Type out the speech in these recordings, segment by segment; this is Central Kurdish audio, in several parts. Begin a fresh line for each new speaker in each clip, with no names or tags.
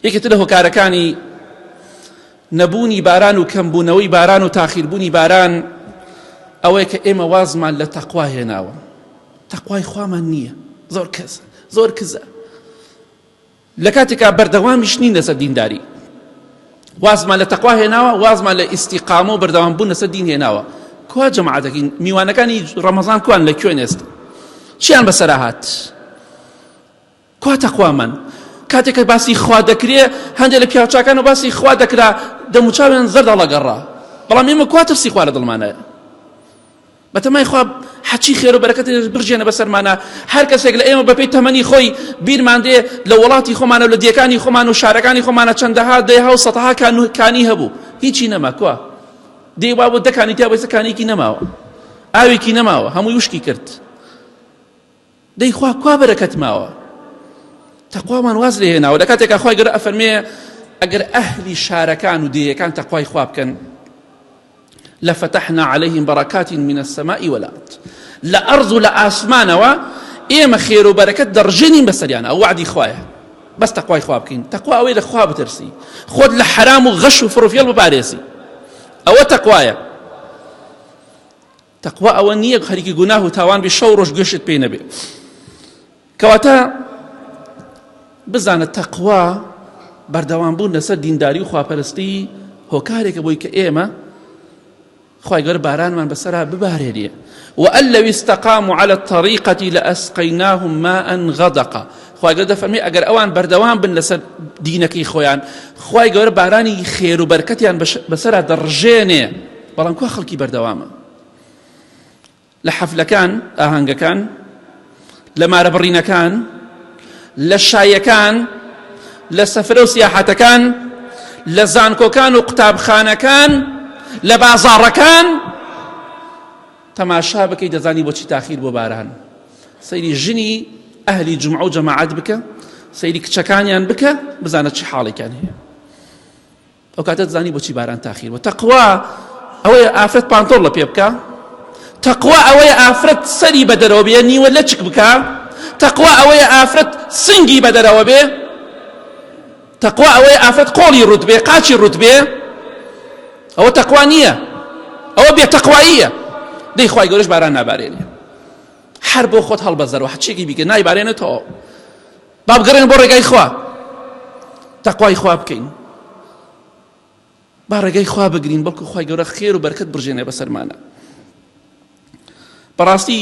یەکێتر لە هۆکارەکانی نەبوونی باران و کەمبوونەوەی باران و تاخیربوونی باران ئەوەیە کە ئێمە وازمان لە تەقوا هێناوە. تەقوای خوامان نییە، زۆر کەس زۆر کزە. لە کاتێکا بەردەوامیش نین لەسەر دینداری. وازمان لە تەقوا هێناوە، وازمان لە ئیستیقامە و بەردەوام بوون لەسەر دین هێناوە. کوا جەماعەتەکەی میوانەکانی ڕەمەزان کوان لە کوێن ئێستا؟ چیان بەسەرا هات؟ کوا تەقوامان؟ کاتێک کە باسی خوا دەکرێ هەندێک لە پیاوچاکان و باسی خوا دەکرا دەموچاویان زەرد هەڵەگەڕا، بەڵام ئێمە کوا ترسی خوا لە دڵمانایە؟ بەتەمای خوا حەچی خێر و بەرەکەت برژێنە بەسەرمانە. هەر کەسێک لە ئێمە بەپێی تەمەنی خۆی بیرمان دێ لە وڵاتی خۆمانە و لە دێکانی خۆمان و شارەکانی خۆمانە چەندەها دەیها و سەتەها کانی هەبوو، هیچی نەما. کوا دێ وا بۆ دەکانی تیا بەسە کانیکی نەماوە، ئاوێکی نەماوە، هەمووی وشکی کرد. دەی خوا کوا بەرەکەت ماوە؟ تەقوامان واز لێ هێناوە. لە کاتێکا خوای گەورە ئەفەرمێ ئەگەر ئەهلی شارەکان و دێیەکان تەقوای خوا بکەن لەفتحنا عليهم بركات من السماء والأرض، لە ئەرز و لە ئاسمانەوە ئێمە خێر و بەرەکەت دەڕژێنین بەسەریان. ئەو وەعدی خوایە. بەس تەقوای خوا بکەین. تەقوا ئەوەی لە خوا بترسی، خۆت لە حەرام و غەش و فڕوفێڵ بپارێزی، ئەوە تەقوایە. تەقوا ئەوە نییە خەریکی گوناه و تاوان بی شەو ڕۆژ گوێشت پێ نەبێ. کەواتە بزانە تەقوا بەردەوام بوون لەسەر دینداری و خواپەرستی هۆکارێکە بۆی کە ئێمە خوای گەورە بارانمان بەسەرا ببارێنێ. وأن لو استقاموا على الطريقة لأسقيناهم ماء غدقا. خوای گەورە دەفەرمێ ئەگەر ئەوان بەردەوام بن لەسەر دینەکەی خۆیان خوای گەورە بارانی خێر و بەرکەتیان بەسەرا دەڕژێنێ. بەڵام کوا خەڵکی بەردەوامە لە حەفلەکان، ئاهەنگەکان، لە مارەبڕینەکان، لە شایەکان، لە سەفرە و سیاحەتەکان، لە زانکۆکان و قوتابخانەکان، لە بازاڕەکان؟ تەماشا بکەی دەزانی بۆچی تاخیر بۆ باران. سەیری ژنی ئەهلی جومعە و جەماعەت بکە، سەیری کچەکانیان بکە، بزانە چی حاڵێکیان هەیە. ئەو کاتە دەزانی بۆچی باران تاخیر بوو. تەقوا ئەوەیە ئافرەت پانتۆڵ لە پێ بکە، تەقوا ئەوەیە ئافرەت سەری بە دەرەوە بێ نیوە لەچک بکە، تەقوا ئەوەیە ئافرەت سنگی بە دەرەوە بێ، تەقوا ئەوەیە ئافرەت قۆڵی ڕوت بێ قاچی ڕوت بێ. ئەوە تەقوا نییە، ئەوە بێ تەقواییە. دەی خوای گەورەش باران نابارێنێ. هەر بۆ خۆت هەڵبەزەرەوە هەرچێکی بیکە نایبارێنێتەوە. با بگەڕێن بۆ ڕێگای خوا، تەقوای خوا بکەین، با ڕێگای خوا بگرین، بەڵکو خوای گەورە خێر و بەرکەت بڕژێنێ بەسەرمانە. بەڕاستی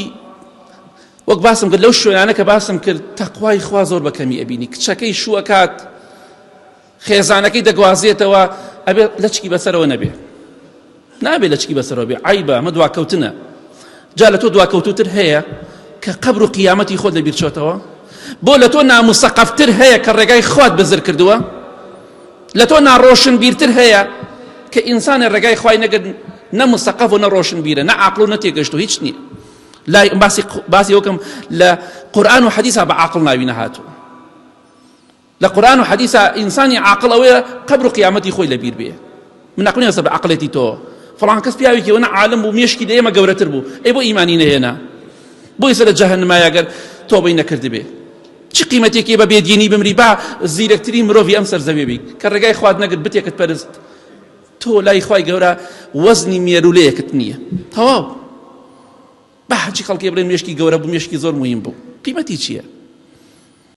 وەک باسم کرد لەو شوێنانە کە باسم کرد تەقوای خوا زۆر بە کەمی ئەبینی. کچەکەی شووەکات خێزانەکەی دەگوازێتەوە، ئەبێ لەچکی بەسەرەوە نەبێ، نابێ لەچکی بەسەرەوە بێ، عیبە، ئەمە دواکەوتنە. جا لە تۆ دواکەوتوتر هەیە کە قەبر و قیامەتی خۆت لەبیر چۆتەوە؟ بۆ لە تۆ ناموسەقەفتر هەیە کە ڕێگای خوات بزر کردووە؟ لە تۆ ناڕۆشنبیرتر هەیە کە ئینسانێ ڕێگای خوای نەگرت، نە مسەقەف و نە ڕۆشنبیرە، نە عاقڵ و نە تێگەشت و هیچ نییە. لای باسی باسی وەکەم لە قورئان و حەدیسا بە عاقڵ ناوی نەهاتووە. لە قورئان و حەدیسا ئینسانی عاقڵ ئەوەیە قەبر و قیامەتی خۆی لەبیر بێ. من ناقڵ نییە بە عەقڵێتی تۆ فڵان کەس پیاوێکی ئەوەنە عالم بوو مێشکی لە ئێمە گەورەتر بوو، ئەی بۆ ئیمانی نەهێنا؟ بۆ ئێستا لە جەهەنمایە گەر تۆبەی نەکردبێ؟ چ قیمەتێکی بە بێدینی بمری؟ با زیرەکترین مرۆڤی ئەم سەرزەویە بی کە ڕێگای خوات نەگرت بتێکت پەرست، تۆ لای خوای گەورە وەزنی مێرولەیەکت نییە. تەواو. با هەرچی خەڵکی بڵێن مێشکی گەورە بوو، مێشکی زۆر موهیم بوو، قیمەتی چییە؟